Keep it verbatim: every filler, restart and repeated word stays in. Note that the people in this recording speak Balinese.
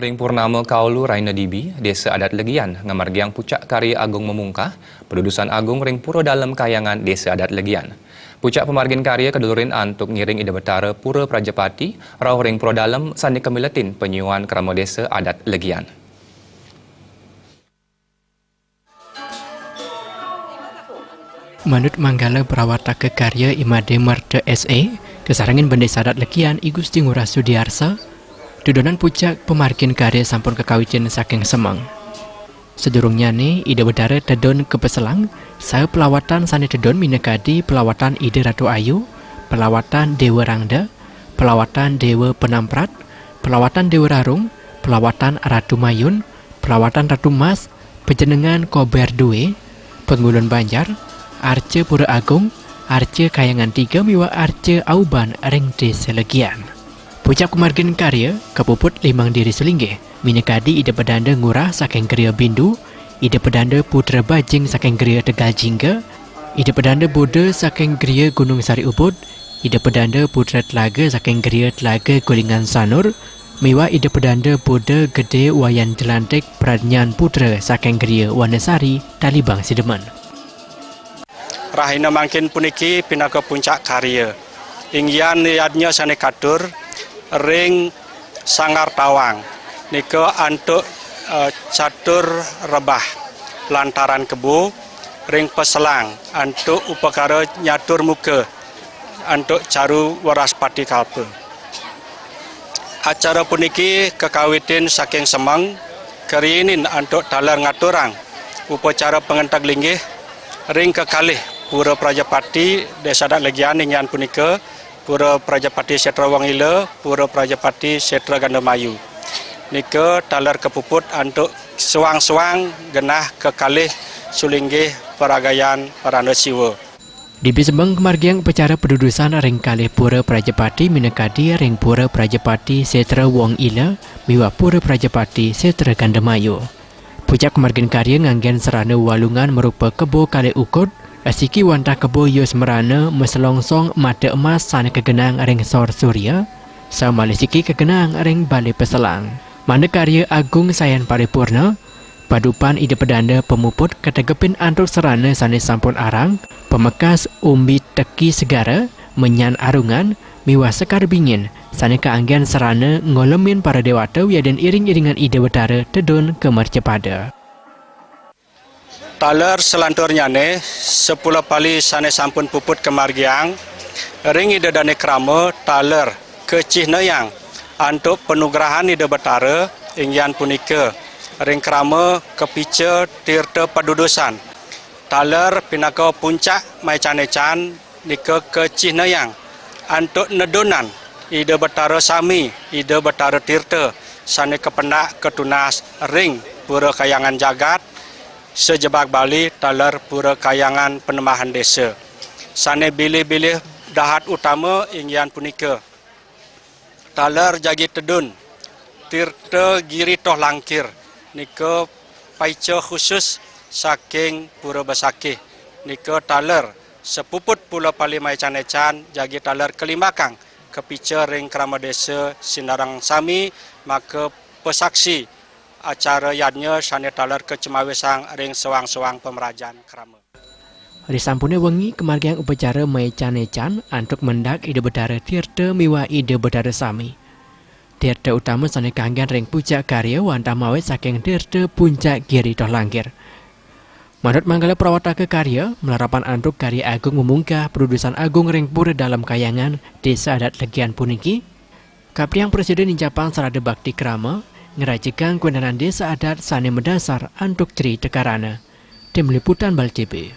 Ring purnama kaulu raina dibi, Desa Adat Legian ngamargiang pucak karya agung mamungkah, padudusan agung ring Pura Dalem Kahyangan Desa Adat Legian. Pucak pamargin karya kadulurin antuk ngiring Ida Betara Pura Prajapati rauh ring Pura Dalem sane kamiletin panyuan krama Desa Adat Legian. Manut manggala prawartaka karya I Made Merta S A, kasarengin Bendesa Adat Legian I Gusti Ngurah Sudiarsa, dudonan pucak pamargin karya sampun kakawitin saking semeng. Sadurungnyane Ida Betara tedun ka Peselang, saha pelawatan sane tedun minakadi pelawatan Ida Ratu Ayu, pelawatan Dewa Rangda, pelawatan Dewa Penamprat, pelawatan Dewa Rarung, pelawatan Ratu Mayun, pelawatan Ratu Mas, pajenengan Kober Due, Pengulun Banjar, Arca Pura Agung, Arca Kayangan Tiga miwah Arca Auban ring Desa Legian. Pucak pamargin karya kapuput limang diri sulinggih, minakadi Ida Pedanda Ngurah saking Griya Bindu, Ida Pedanda Putra Bajing saking Griya Tegal Jingga, Ida Pedanda Buda saking Griya Gunung Sari Ubud, Ida Pedanda Putra Telaga saking Griya Telaga Gulingan Sanur, miwah Ida Pedanda Buda Gede Wayan Jelantik Pradnyan Putra saking Griya Wanasari Talibang Sidemen. Rahina mangkin puniki pinaka puncak karya. Inggihan yadnya sane katur ring Sanggar Tawang nika antuk, eh, catur rebah lantaran kebo, ring Peselang antuk upakara nyatur muka antuk caru Wraspati Kalpa. Acara puniki kakawitin saking semeng, kariinin antuk taler ngaturang upacara pangenteg linggih ring kekalih Pura Prajapati Desa Adat Legian, inggihan punika Pura Prajapati Setra Wong Ila, Pura Prajapati Setra Gandamayu. Nika taler kapuput antuk suang-suang genah kekalih sulinggih paragayan Paranda Siwa. Dibi semeng kamargiang upacara padudusan ring kalih Pura Prajapati minakadi ring Pura Prajapati Setra Wong Ila miwah Pura Prajapati Setra Gandamayu. Pucak pamargin karya nganggen sarana walungan marupa kebo kalih ukud, asiki wantah kebo yus marana maselongsong mata emas sane kagenang ring sor surya, samalih siki kagenang ring bale Peselang. Mangda karya agung sayan paripurna, padupan Ida Pedanda pamuput kategepin antuk sarana sane sampun arang, pamekas umbi teki segara, menyan arungan, miwah sekar bingin, sane kaanggen sarana ngolemin para dewata wiadin iring-iringan Ida Betara tedun ka mercapada. Taler salanturnyane, sapula pali sane sampun puput kamargiang ring Ida Dane Krama taler kacihnayang antuk panugrahan Ida Betara, inggihan punika ring krama kapica tirta padudusan. Taler pinaka puncak maecan-ecan nika kacihnayang antuk nedunan Ida Betara Sami, Ida Betara Tirta sane kapendak katunas ring Pura Kahyangan Jagat sajebag Bali taler Pura Kahyangan Panembahan Desa. Sane bilih-bilih dahat utama inggihan punika taler jagi tedun Tirta Giri Toh Langkir nika paica khusus saking Pura Besakih nika taler sapuput pula pali maecan-ecan jagi taler kalimbakang kapica ring krama desa sinareng sami maka pasaksi acara yadnya sane taler kacemawisang ring sawang-sawang pamrajan krama. Risampune wengi kamargiang upacara maecan-ecan antuk mendak Ida Betara Tirta miwah Ida Betara Sami. Tirta utama sane kanggen ring pucak karya wantah mawit saking Tirta Puncak Giri Toh Langkir. Manut manggala prawartaka karya, malarapan antuk karya agung mamungkah padudusan agung ring Pura Dalem Kahyangan, Desa Adat Legian puniki, kapiang prasida ninjapang srada bakti krama, ngrajegang kawéntenan désa adat sané madasar antuk crita karana. Tim Liputan Bali T V.